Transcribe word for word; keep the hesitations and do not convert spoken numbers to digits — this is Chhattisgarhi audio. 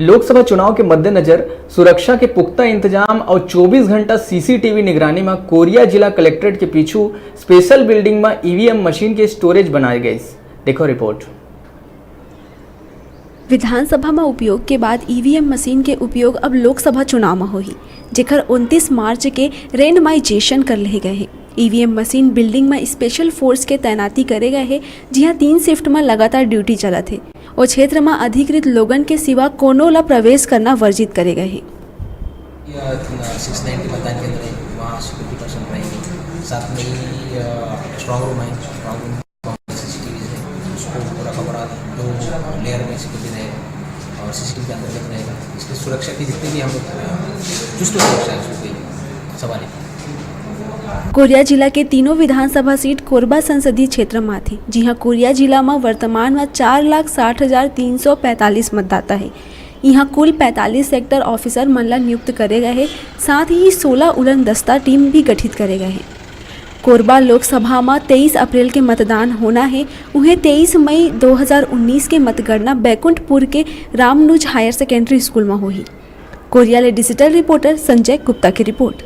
लोकसभा चुनाव के मद्देनजर सुरक्षा के पुख्ता इंतजाम अउ चौबीस घंटा सीसीटीवी निगरानी म कोरिया जिला कलेक्ट्रेट के पीछू स्पेशल बिल्डिंग म ईवीएम मशीन के स्टोरेज बनाए गइस। देखो रिपोर्ट। विधानसभा म उपयोग के बाद ईवीएम मशीन के उपयोग अब लोकसभा चुनाव म होही, जेकर उनतीस मार्च के रेंडमाइजेशन कर लेहे गए हे। ईवीएम मशीन बिल्डिंग म स्पेशल फोर्स के तैनाती करे गए हे, जिहां तीन शिफ्ट म लगातार ड्यूटी चलत हे। ओ क्षेत्र म अधिकृत लोगन के सिवा कोनो ला प्रवेश करना वर्जित करे गए हे। सिक्स नाइन्टी मतदान केंद्र है, वहाँ सिक्योरिटी पर्सन रहेंगे। साथ में ही स्ट्रांग रूम है, स्ट्रांग रूम सीसीटीवी है, उसको पूरा कमरा दो लेयर में सिक्योरिटी रहेगा और सीसीटीवी के अंतर्गत रहेगा। इसकी सुरक्षा की जितनी भी हम लोग चुस्त सुरक्षा है, उसमें कोई सवाल नहीं। कोरिया जिला के तीनों विधानसभा सीट कोरबा संसदीय क्षेत्र म आथे, जिहां कोरिया जिला म वर्तमान म चार लाख साठ हजार तीन सौ पैंतालीस मतदाता हे। इहां कुल पैंतालीस सेक्टर ऑफिसर मन ला नियुक्त करे गए हे, साथ ही सोलह उड़न दस्ता टीम भी गठित करे गए हे। कोरबा लोकसभा म तेईस अप्रैल के मतदान होना हे, उहें तेईस मई दो हज़ार उन्नीस के मतगणना बैकुंठपुर के रामनुज हायर सेकेंडरी स्कूल म होही। कोरिया ले डिजिटल रिपोर्टर संजय गुप्ता की रिपोर्ट।